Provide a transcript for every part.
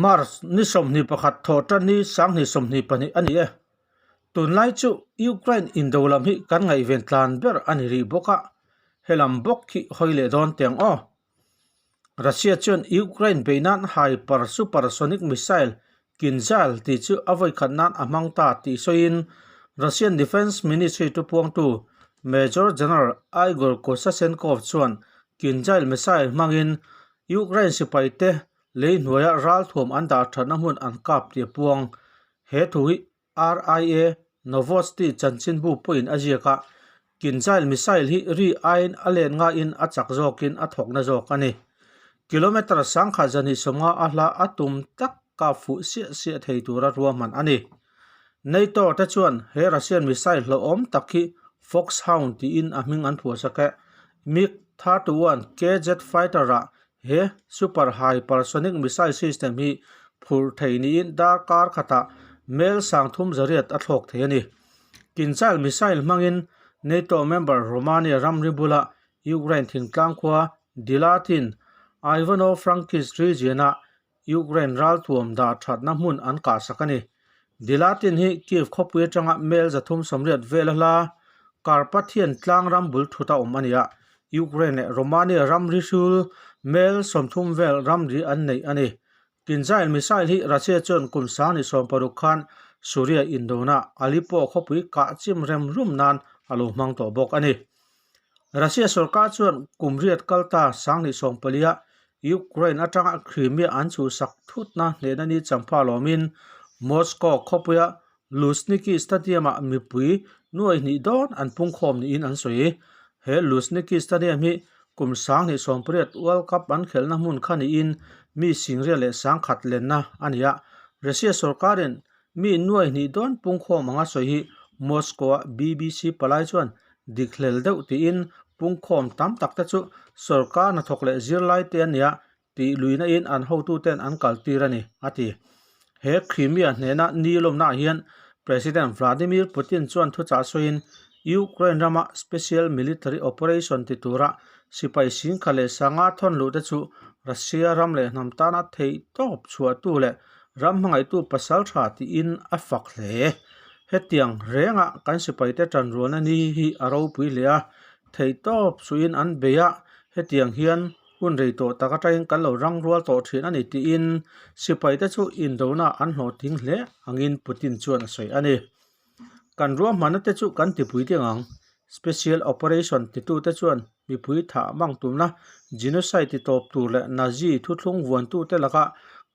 March ni 21 thawhtan ni 2022 a ni e. Tunlai chu Ukraine indo lam hi kan ngaihven tlan ber a ni rih bawk a, helam bawk hi hawi leh dawn teh ang aw. Russia chuan Ukraine beih nan hyper supersonic missile Kinzhal tih chu a vawikhat nan a hmang ta tih sawiin Russian Defence Ministry thupuangtu Major General Igor Konashenkov chuan Kinzhal missile hmangin Ukraine sipaite lei hnuaia ralthuam an dah thatna hmun an kap tih a puang. He thu hi RIA Novosti chanchinbu pawhin a ziak a, Kinzhal missile hi ri aiin a let ngaiin a chak zawkin a thawkna zawk a ni. Kilometre sangkhat zahnih sawmnga a hla a tum tak kap fuh siah siah thei tura ruahman a ni. NATO te chuan he Russian missile hlauhawm tak hi Foxhound tiin a hming an phuahsak e. MiG 31 KZ fighter-ah He super hypersonic missile system hi phurh thei niin darkar khatah mel sangthum zariat a thlawk thei a ni. Kinzhal missile hmangin NATO member Romania ramri bula Ukraine thingtlang khua Dilatin, Ivano-Frankivsk region-ah Ukraine ralthuam dah thatna hmun an kahsak a ni. Dilatin hi Kyiv khawpui atanga mel 380 vel a hla Carpathian tlang ram bul thut a awm a ni a, Ukraine leh Romania ramri hrul mel 30 vel ramri an neih a ni. Kinzhal missile hi Russia chuan kum 2016 khan Syria indona Aleppo khawpui kah chim rem rum nan a lo hmang tawh bawk a ni. Russia sorkar chuan kum riat kal ta 2024-a Ukraine atanga Crimea an chhuhsak thutna hnehna ni champha lawmin Moscow khawpuia Luzhniki Stadium-ah mipui nuai hnih dawn an pungkhawm niin an sawi. He Luzhniki Stadium hi kum 2018 World Cup an khelhna hmun kha niin mi singriat leh sangkhat lenna a ni a. Russia sorkarin Mi nuai hnih dawn pungkhawm anga sawi hi Moscow-a BBC palai chuan dik hlel deuh tiin pungkhawm tam tak te chu sorkar hnathawk leh zirlai te a nia tih luihna in an hotuten an kal tir a ni, a ti. He Crimea hnena ni lawmnaah hian President Vladimir Putin chuan thuchah sawiin Ukraine rama special military operation ti tura sipai singkha leh sanga thawn luh te chu Russia ram leh hnam tana theihtawp chhuahtu leh Ram hmangaihtu pasal tha tiin a fak hle. Hetiang renga kan sipaite tanrualna ni hi a ropui hle a, theihtawp suiin an bei a, hetiang hian hun rei tawh tak atangin kan lo rang rual tawh thin a ni tiin sipaite chu indona an hlawhtling hle angin Putin chuan a sawi a ni. Kan ruahmanna te chu kan tipui ding ang. Special Operation titute chuan mipui thah mang tumna genocide ti tawp tur leh Nazi thuthlung vuantute laka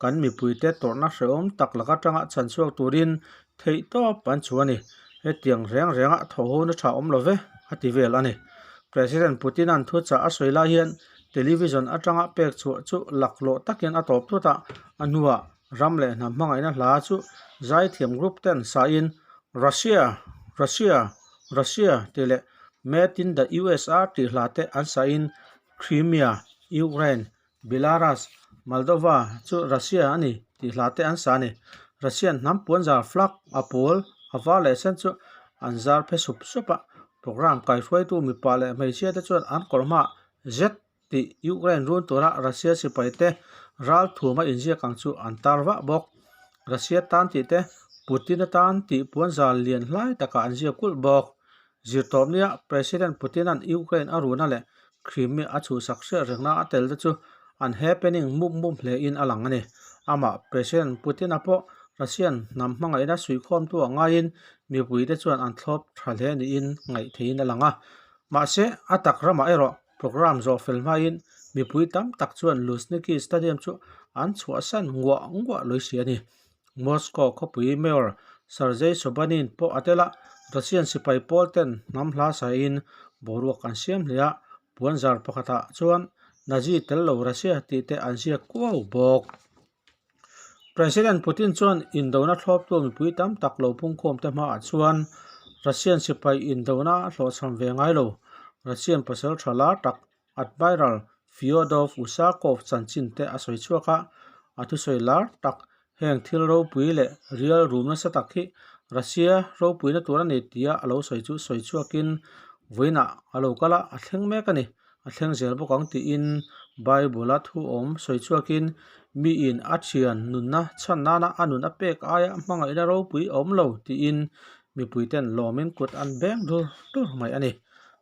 kan mipuite tawrhna hrehawm tak laka tanga chhanchhuak turin theihtawp an chu a ni. Hetiang reng renga thawhhona tha awm lo ve, a ti vel a ni. President Putin-a'n thuchah a sawi lai hian television atanga pek chhuah chu laklawh takin a tawp thut a, a hnuah Ram leh hnam hmangaihna hla chu zaithiam group ten sain Russia, Russia, Russia tih leh Made in the USR tih hla te an sain Crimea, Ukraine, Belarus, Moldova chu Russia a ni tih hla te an sa a ni. Russian hnam puanzar flag a pawl, a var leh sen chu an zar phe sup sup a. Programme kaihruaitu mipa leh hmeichhia te chuan an kawr hmaah Z tih Ukraine run tura Russia sipaite ralthuam a inziak ang chu an tar vah bawk. Russia tan tih te Putin atan tih puanzar lian hlai takah an ziak kulh bawk. Zirtawpnia President Putin-a'n Ukraine a runa leh Crimea a chhuhsak hriat rengna a tel te chu an happening mup mup hlein a lang a ni. Amah President Putin-a pawh Russian hnam hmangaihna suihkhawmtu a ngaiin mipuite chuan an thlawp tha hle niin ngaih theihin a lang a. Mahse, a tak ramah erawh Programme zawh fel hmain mipui tam tak chuan Luzhniki Stadium chu an chhuahsan nguah nguah lui si a ni. Moscow khawpui Mayor Sergei Sobyanin pawh a tel a, Russian sipai pawl ten hnam hla sain boruak an siam hle a, puanzar pakhatah chuan Nazi tel lo Russia tih te an ziak kuau bawk. President Putin chuan indona thlawptu mipui tam tak lo pungkhawmte hmaah chuan Russian sipai indona a hlawhchham ve ngai lo. Russian pasal tha lar tak Admiral Fyodor Ushakov chanchin te a sawi chhuak a, a thusawi lar tak heng thil ropui leh rial rum nasa tak hi Russia ropuina tur a ni tia a lo sawi chu sawi chhuakin vawiinah a lo kal a, a thleng mek a ni. A thleng zel bawk ang tiin Bible-a thu awm sawi chhuakin miin a thian nunna chhan nana a nun a pek aia hmangaihna ropui a awm lo tiin mipuiten lawmin kut an beng dur dur mai a ni.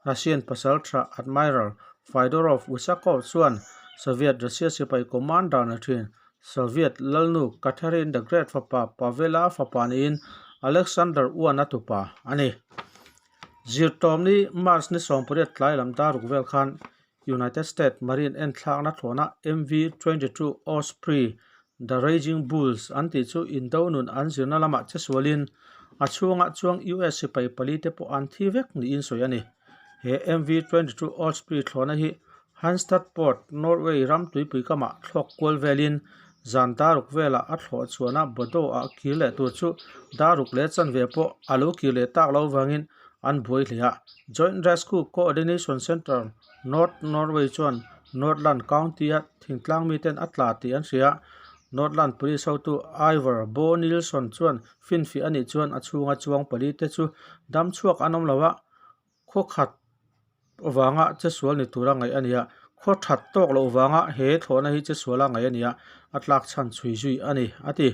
Russian pasal tha Admiral Fyodorov Ushakov chuan Soviet Russia sipai commander na thin Soviet lalnu Catherine the Great fapa Pavel-a fapa niin Alexander I-a tupa a ni. Zirtawmni March ni 18 tlai lam daruk vel khan United States Marine enthlakna thlawhna MV-22 Osprey The Raging Bulls an tih chu indo nun an zirna lamah che sualin a chhungah chuang US sipai pali te pawh an thi vek niin sawi a ni. He MV-22 Osprey thlawhna hi Hanstad Port, Norway ram tuipui kamah thlawk kual velin zan daruk velah a thlawh chhuahna Bodø-ah kir leh tur chu daruk leh chanve pawh a lo kir leh tak lo vangin an buai hle a. Joint Rescue Coordination Centre, North Norway chuan Nordland County-a thingtlang miten a tla tih an hria. Nordland Police hotu Ivar Bo Nilsson chuan finfiah a nih chuan a chhunga chuang pali te chu dam chhuak an awm lo a, khaw khat vanga che sual ni tura ngaih a ni a, khaw that tawk loh vanga he thlawhna hi che suala ngaih a ni a, a tlak chhan chhui zui a ni, a ti.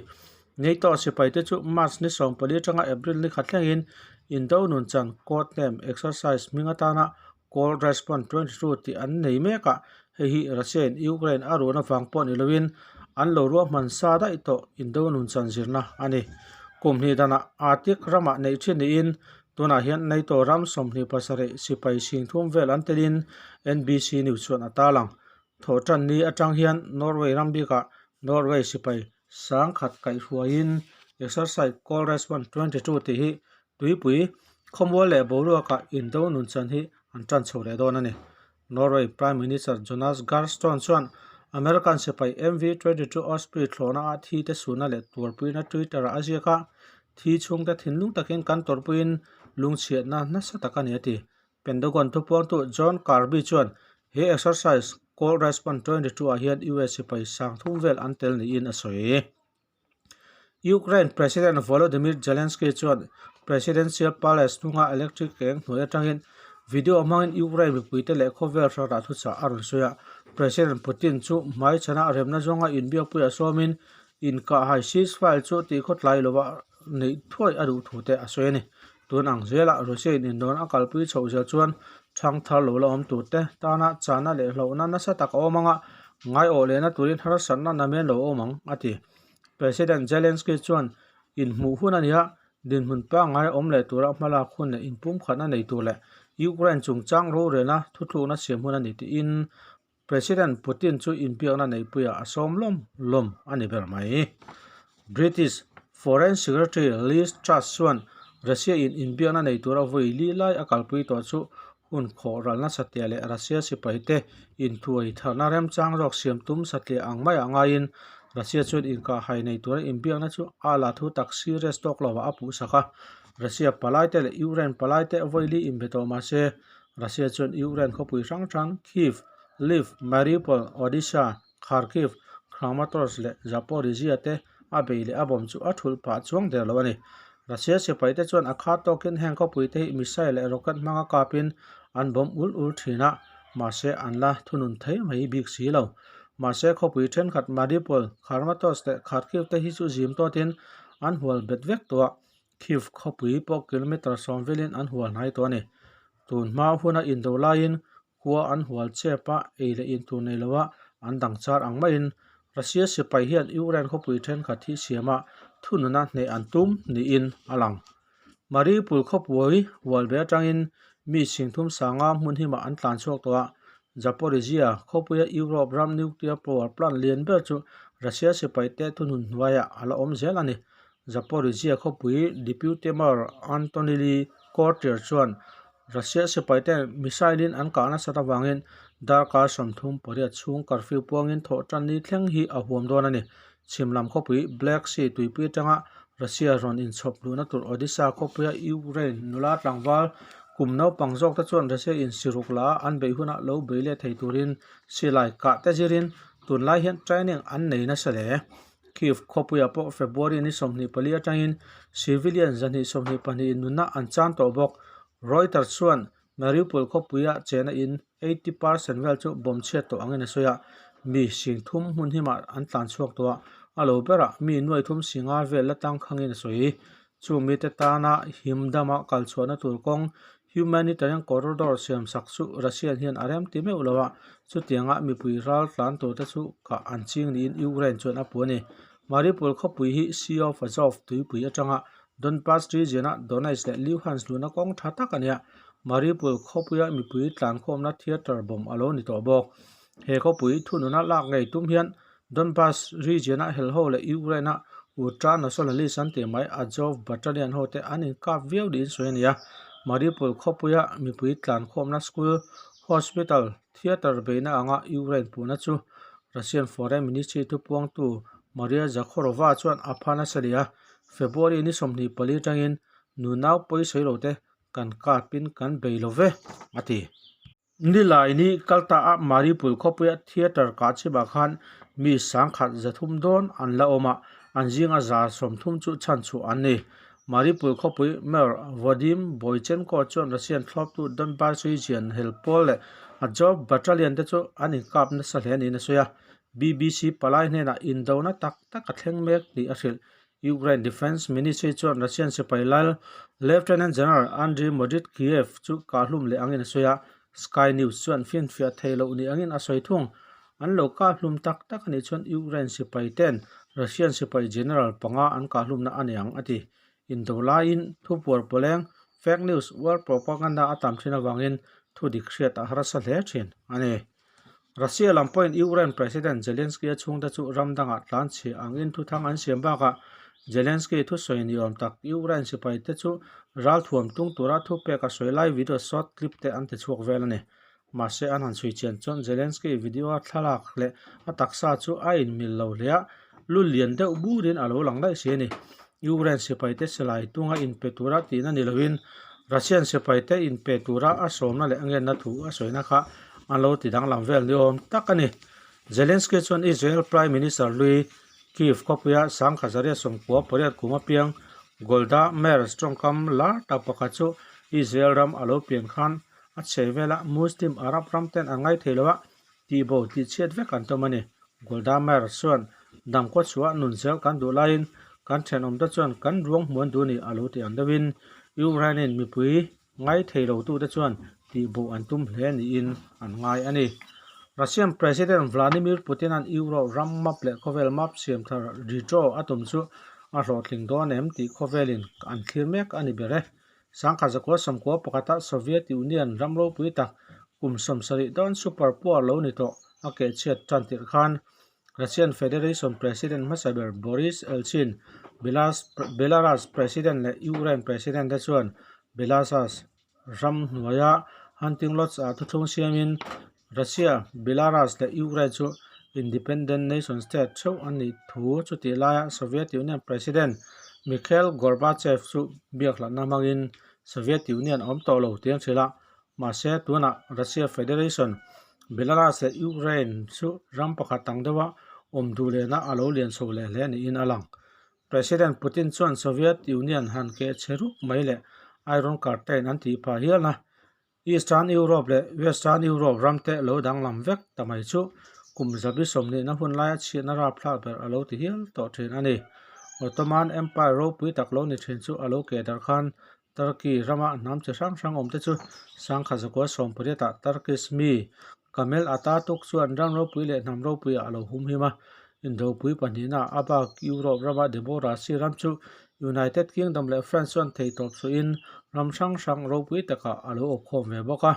NATO sipai te chu March ni 14 atanga April ni khat thlengin Indo nun chan code name exercise hming atana Cold Response 22 tih an nei mek a, hei hi Russia in Ukraine a ruahna vang pawh ni loin an lo ruahman sa daih tawh Indo nun chan zirna a ni. Kum hnih danah Arctic ramah neih thin niin Tunah hian NATO ram 27 sipai singthum vel an telin NBC News chuan a tarlang. Thawhtan ni atang hian Norway ram bikah Norway sipai sangkhat kaihhruaiin Exercise Cold Response 22 tih hi tuipui khawmual leh boruakah indo nunchan hi an tan chho leh dawn a ni. Norway Prime Minister Jonas Gahr Støre chuan American sipai MV-22 Osprey thlawhna ah thi te suhna leh tuarpuina Twitter ah a ziak a, thi chhungte thinlung takin kan tawrhpuiin lungchhiatna nasa tak a ni a ti. Pentagon thupuangtu John Kirby chuan he exercise Cold Response 22 ah hian US sipai sangthum vel an tel niin a sawi. Ukraine President Volodymyr Zelensky chuan Presidential Palace hnunga electric eng hnuai atangin video hmangin Ukraine mipuite leh khawvel hrangah thuchah a rawn sawi a. President Putin chu hmaichhana remna zawnga inbiakpui a sawmin inkahhai ceasefire chu tihkhawtlai lova neih thuai a duh thu te a sawi a ni. Tun ang zelah Russia in indawn a kalpui chhoh zel chuan thangthar lo la awm tur te tana chana leh hlauhna nasa tak a awm ang a, ngaiawh lehna turin harsatna namen lo awm ang, a ti. President Zelensky chuan inhmuh hun a ni a, dinhmun pangngai awm leh tura hmalak hun leh inpumkhatna nei tur leh Ukraine chungchang rorelna thuthlukna siam hun a ni tiin President Putin chu inbiakna neihpuiah a sawm lawm lawm a ni ber mai. British Foreign Secretary Liz Truss chuan Russia in inbiakna nei tura vawi li lai a kalpui tawh chu hun khawh ralna satliah leh Russia sipaite inthuai tharna remchang zawk siam tum satliah ang maiah ngaiin Russia chuan inkahhai nei tura inbiakna chu a la thu tak serious tawk lovah a puhsak a. Russia palaite leh Ukraine palaite vawi li inbe tawh mahse Russia chuan Ukraine khawpui hrang hrang Kyiv, Lviv, Mariupol, Odesa, Kharkiv, Kramatorsk leh Zaporizhzhia te a bei leh a bawm chu a thulh phah chuang der lo a ni. Russia sipai te chuan a khat tawkin heng khawpui te hi missile leh rocket hmanga kapin an bawm ul ul thin a, mahse an la thunun thei mai bik si lo. Mahse khawpui thenkhat Mariupol, Kramatorsk leh Kharkiv te hi chu zim tawtin an hual bet vek tawh a, Kyiv khawpui pawh kilometre sawm velin an hual hnai tawh a ni. Tun hma huna indo laiin khua an hual chep a, ei leh in tur nei loa an dang char ang maiin Russia sipai hian Ukraine khawpui thenkhat hi siama thununa hneh an tum niin a lang. Mariupol khawpui hual ve atangin mi singthum sanga hmun himah an tlan chhuak tawh a, Zaporizhzhia khawpuia Europe ram nuclear power plant lian ber chu Russia sipaite thunun hnuaiah a la awm zel a ni. Zaporizhzhia khawpui Deputy Mayor Antonili Kortir chuan Russia sipaite missile in an kah nasat avangin darkar 38 chhung curfew puangin thawhtan ni thleng hi a huam dawn a ni. Chhim lam khawpui Black Sea tuipui atanga Russia rawn inchhawp luhna tur Odesa khawpuia Ukraine nula tlangval kum naupang zawk te chuan Russia in siruk la an beih hunah lo bei leh thei turin silai kah te zirin tunlai hian training an nei nasa hle. Kyiv khawpuiah pawh February ni 24 atangin civilian 222 in nunna an chan tawh bawk. Reuters chuan Mariupol khawpuia chena in 80% vel chu bomb chhiat tawh angin a sawi a, mi sing thum hmun himah an tlan chhuak tawh a, a lo berah mi nuai thum singa vel la tang khangin a sawi. Chung mite tana him dama kal chhuahna tur kawng Humanitarian Corridor siam sak chu Russian hian a rem ti meuh lo a, chutianga mipui ral tlan turte chu kah an ching niin Ukraine chuan a pu a ni. Mariupol khawpui hi Sea of Azov tuipui atanga Donbas region-a Donetsk leh Luhansk luhna kawng tha tak a ni a, Mariupol khawpuia mipui tlankhawmna theatre bawm a lo ni tawh bawk. He khawpui thununa lak ngei tum hian Donbas region-a helho leh Ukraine-a ultra-nationalist an tih mai Azov Battalion hote an inkap viau niin sawi a ni a. Mariupol khawpuia mipui tlankhawmna school, hospital, theatre beihna anga Ukraine puhna chu Russian Foreign Ministry thupuangtu Maria Zakharova chuan a pha nasa leh a, February ni 24 atangin nunau pawisawi lote kan kapin kan bei lo ve, a ti. Nilai ni kalta a Mariupol khawpuia theatre kah chhimah khan mi sangkhat zathum dawn an la awm a, an zinga 30 chu chhanchhuah an ni. Mariupol khawpui Mayor Vadim Boychenko chuan Russian thlawptu Donbas region hel pawl leh Azov Battalion te chu an inkap nasa hle niin a sawi a. BBC palai hnenah indona tak tak a thleng mek tih a hrilh. Ukraine Defence Ministry chuan Russian sipai lal Lieutenant General Andriy Modritkiev chu kahhlum leh angin a sawi a, Sky News chuan finfiah thei loh ni angin a sawi thung. An lo kahhlum tak tak anih chuan Ukraine sipai ten Russian sipai general panga an kahhlumna a ni ang a ti. Indo laiin thupuar pawleng, fake news, war propaganda a tam thin avangin thudik hriat a harsa hle thin a ni. Russia lam pawhin Ukraine President Zelensky-a chhungte chu ram dangah tlan chhia angin thuthang an siam bakah Zelensky thusawi ni awm tak Ukraine sipaite chu ralthuam tung tura thupek a sawi lai video short clip te an ti chhuak vel a ni. Mahse an han chhui chian chuan Zelensky video-a thlalak leh a taksa chu a inmil lo hle a, lu lian deuh burin a lo lang daih si a ni. Ukraine sipaite silai tunga inpe tura tihna ni loin Russian sipaite inpe tura a sawmna leh a ngenna thu a sawina kha an lo ti danglam vel ni awm tak a ni. Zelensky chuan Israel Prime Minister hlui Kyiv khawpuia Sangkhazaria 98 kum apiang Golda Meir tawngkam lar tak pakhat chu Israel ram a lo pian khan a chhe vela Muslim Arab ram ten an ngaithei lo a, tihbo tihchhiat vek an tum a ni. Golda Meir chuan damkaw chhuah nun zel kan duh laiin kan thenawmte chuan kan ruang hmuan duh ni a lo ti ang deuhin Ukraine-in mipui ngaithei lotute chuan tihbo an tum hle niin an ngai a ni. Russian President Vladimir Putin-a'n Europe ram map leh khawvel map siam thar redraw a tum chu a hlawhtling dawn em tih khawvelin an thlir mek a ni ber e. 1991-a Soviet Union ram ropui tak kum 70 dawn super power lo ni tawh a kehchhiat tan tirh khan Russian Federation President hmasa ber Boris Eltsin, Belarus President leh Ukraine President te chuan Belarus ram hnuaia Hunting Lodge-ah thuthlung siamin Russia, Belarus leh Ukraine chu independent nation state theuh an nih thu chutih laia Soviet Union President Mikhail Gorbachev chu biakhlatna hmangin Soviet Union a awm tawh lo tih an hrilh a. Mahse, tunah Russia Federation, Belarus leh Ukraine chu ram pakhat ang deuha awm duh lehna a lo lian chho leh hle niin a lang. President Putin chuan Soviet Union han keh chhe rup mai leh Iron Curtain an tih phah hial a. Eastern Europe leh Western Europe ramte lo danglam vek ta mai chu kum zabi sawmhnihna hun laia chhiatna rapthlak ber a lo ti hial tawh thin a ni. Ottoman Empire ropui tak lo ni thin chu a lo keh darh khan Turkey rama hnam chi hrang hrang awmte chu 1918-ah Turkish mi Kamel Ataturk chuan ram ropui leh hnam ropuiah a lo humhim a. Indopui pahnihnaah a bak Europe rama democracy ram chu United Kingdom leh France chuan theihtawp suihin ram hrang hrang ropui takah a lo awpkhawm ve bawk a.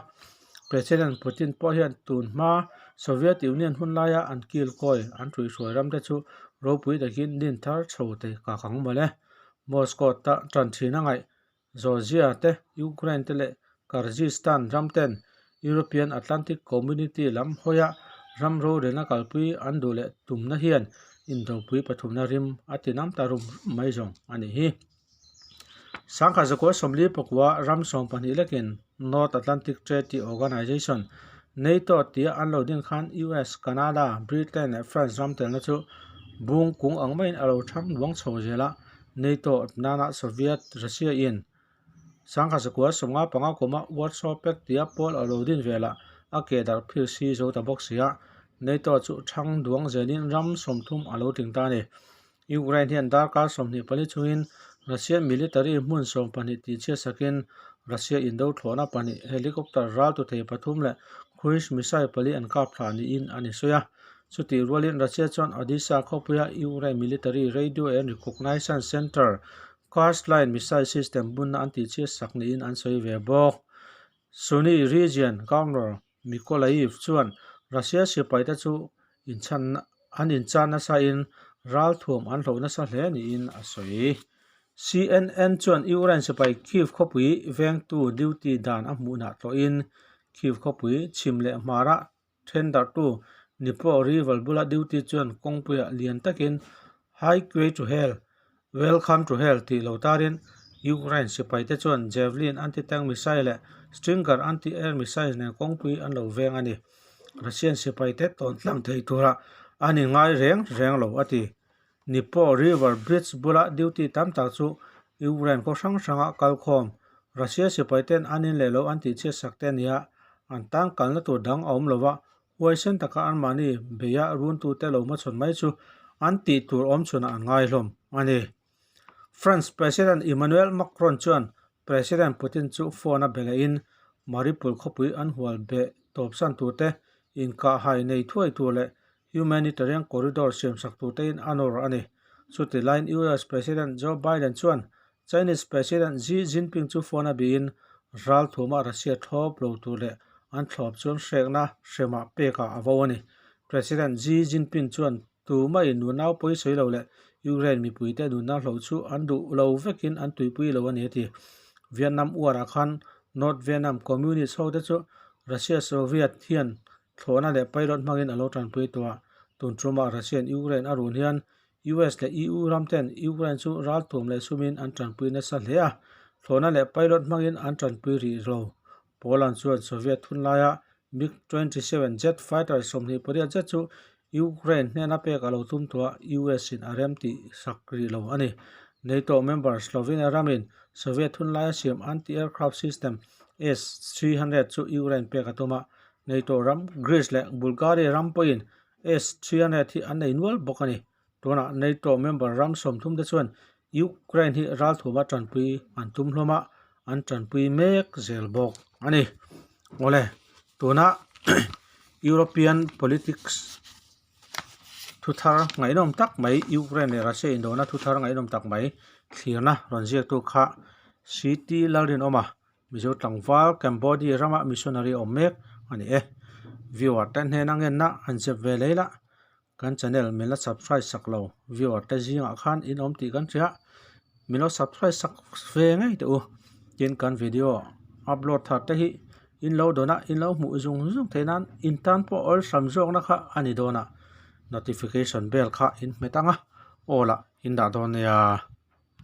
President Putin pawh hian tun hma Soviet Union hun laia an kilkawi an hruihruai ramte chu ropui takin din thar chho thei kak ang mawle. Moscow ta tan thin a ngaih Georgia te, Ukraine te leh Kyrgyzstan ram ten European Atlantic Community lam hawia ram rorelna kalpui an duh leh tumna hian indopui pathumna rim a ti nam ta rum rum mai zawng a nih hi. 1944 ram 12 lekin North Atlantic Treaty Organization, NATO, tia an lo din khan US, Canada, Britain leh France ram telna chu bung kung ang maiin a lo thang luang chho zel a. NATO nana Soviet Russia in. 1995 kuma Warsaw Pact tia pawl a lo din velah a keh darh phir si zo ta bawk si a, NATO chu thang duang zelin ram 30 a lo tling ta a ni. Ukraine hian darkar 24 chungin Russian military hmun 12 tihchhiat sakin Russia indo thlawhna pahnih helicopter ral tu thei pathum leh cruise missile pali an kap thla niin an insawi a. Chutih rualin Russia chuan Odesa khawpuia Ukraine military radio and recognition center Cast line missile system bunna an tihchhiat sak niin an sawi ve bawk. Sumy region Governor Mykolaiv chuan Russia sipaite chu inchhan an inchan nasain ralthuam an hloh nasa hle niin a sawi. CNN chuan Ukraine sipai Kyiv khawpui vengtu duty dan a hmuhnah tlawhin Kyiv khawpui chhim leh hmarah Then darhtu Dnipro River bula duty chuan kawngpuiah lian takin Highway to Hell, Welcome to Hell tih lo tarin Ukraine sipaite chuan Javelin anti-tank missile leh Stinger anti-air missile nen kawngpui an lo veng a ni. Russian sipaite tawn tlang thei tura an inngai reng reng lo a ti. Dnipro River Bridge bula duty tam tak chu Ukraine khaw hrang hranga kalkhawm Russia sipaiten an in leh lo an tihchhiat sak te a ni a, an tan kalna tur dang a awm lo va, huaisen taka anmahni beia runtute lo hmachhawn mai chu an tih tur awm chhunah an ngai hlawm a ni. France President Emmanuel Macron chuan President Putin chu phone a be lehin Mariupol khawpui an hual beh tawpsan turte inkahhai nei thuai tur leh Humanitarian corridor siamsak turtein a nawr a ni. Chuti laiin US President Joe Biden chuan Chinese President Xi Jinping chu phone a bihin ralthuama Russia thlawp lo tur leh an thlawp chuan hrekna hremah pekah a vo a ni. President Xi Jinping chuan tumah nunau pawi sawi lo leh Ukraine mipuite nunna hloh chu an duh lo vekin an tuipui lo a ni a ti. Vietnam uarah khan North Vietnam Communist hote chu Russia Soviet hian Thlawhna leh pilot hmangin a lo tanpui tawh a, tun tumah Russian Ukraine a run hian US leh EU ram ten Ukraine chu raltuam leh sumin an tanpui nasa hle a, thlawhna leh pilot hmangin an tanpui rih lo. Poland chuan Soviet thunlaia MiG-27 jet fighter 28 zet chu Ukraine hnena pek a lo tum tawh a, US in a rem tih sak rih lo a ni. NATO member Slovenia ramin Soviet thunlaia siam anti-aircraft system S-300 chu Ukraine pek a tum a, NATO ram Greece leh Bulgaria ram pawhin S-300 hi an nei nual bawk a ni. Tunah NATO member ram 30 te chuan Ukraine hi ralthuma tanpui an tum hlawm a, an tanpui mek zel bawk a ni. Awle, tuna European politics thu thar ngaihnawm tak mai Ukraine leh Russia indona thu thar ngaihnawm tak mai thlirna rawn ziaktu kha CT Lalrinawma Mizo tlangval Cambodia rama missionary awm mek a ni e. Viewer te hnena ngenna an zep ve lei la, kan channel min la subscribe sak lo viewer te zingah khan in awm tih kan hria, min lo subscribe sak ve ngei teh u. Tin kan video upload thar te hi in lo dawn a, in lo hmuh zung zung theih nan in tan pawh awlsam zawkna kha a ni dawn a, notification bell kha in hmet ang a, aw lah in dah dawn nia.